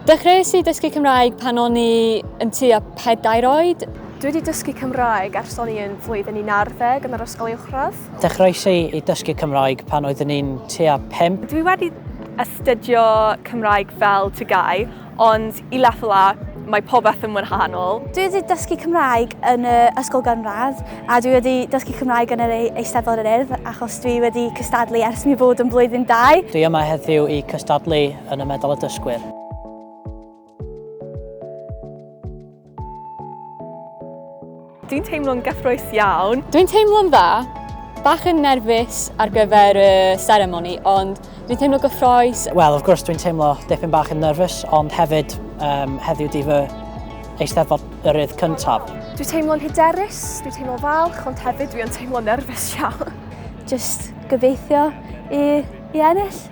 Dechreuais i dysgu Cymraeg pan o'n i yn tua pedair oed. Dwi wedi dysgu Cymraeg ers o'n i yn flwyddyn 11 yn yr ysgol uwchradd. Dechreuais i i dysgu Cymraeg pan oeddwn i'n tua 5. Dwi wedi astudio Cymraeg fel TGAU, ond i lefel A mae popeth yn wahanol. Dwi wedi dysgu Cymraeg yn y ysgol gynradd a dwi wedi dysgu Cymraeg yn yr Eisteddfod yr Urdd achos dwi wedi cystadlu ers mi fod yn blwyddyn 2. Dwi yma heddiw i cystadlu yn y Medal y Dysgwyr. Dwi'n teimlo'n gyffrous iawn. Dwi'n teimlo'n dda, bach yn nerfus ar gyfer y seremoni, ond dwi'n teimlo gyffrous. Wel, of course, dwi'n teimlo dipyn bach yn nerfus, ond hefyd um, heddiw di fy Eisteddfod yr Urdd cyntaf. Dwi'n teimlo'n hyderus, dwi'n teimlo falch, ond hefyd dwi'n teimlo'n nerfus iawn. Just gobeithio i, i ennill.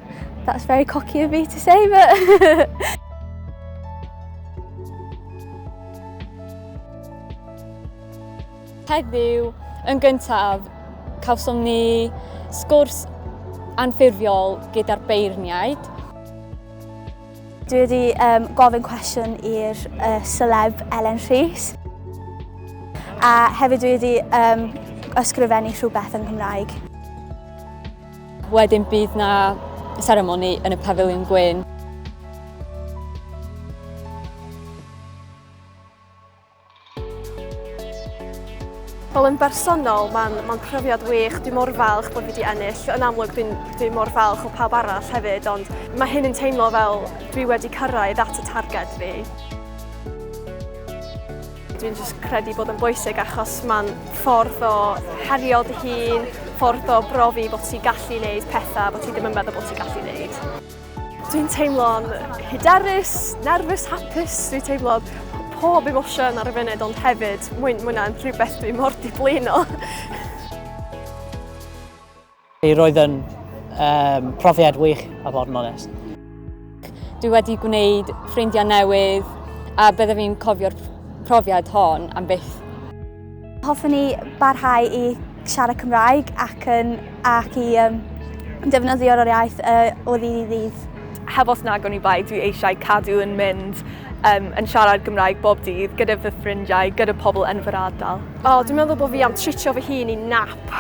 That's very cocky of me to say, but... Heddiw, yn gyntaf, cawsom ni sgwrs anffurfiol gyda'r beirniaid. Dwi wedi um, gofyn cwestiwn i'r uh, celeb Elen Rhys. A hefyd dwi wedi um, ysgrifennu rhywbeth yn Cymraeg. Wedyn bydd na seremoni yn y Pafiliwn Gwyn. Wel, yn bersonol, mae'n ma profiad wych. Dwi mor falch bod fi wedi ennill. Yn amlwg, dwi'n dwi mor falch o pawb arall hefyd, ond mae hyn yn teimlo fel dwi wedi cyrraedd at y targed fi. Dwi'n jyst credu bod yn bwysig achos mae'n ffordd o herio dy hun, ffordd o brofi bod ti'n gallu gwneud pethau bod ti ddim yn meddwl bod ti'n gallu gwneud. Dwi'n teimlo'n hyderus, nerfus, hapus, dwi'n teimlo pob emosiwn ar y funud, ond hefyd, mwy, mwy na'n rhywbeth dwi mor diblino. Roedd yn um, profiad wych, a bod yn onest. Dwi wedi gwneud ffrindiau newydd a byddaf fi'n cofio'r profiad hon am byth. Hoffwn i barhau i siarad Cymraeg ac, yn, ac i um, defnyddio'r iaith uh, o ddydd i ddydd. Heb os nag o'n i bai, dwi eisiau cadw yn mynd um, yn siarad Gymraeg bob dydd gyda fy ffrindiau, gyda pobl yn fy ardal. O, oh, dwi'n meddwl bod fi am tritio fy hun i nap.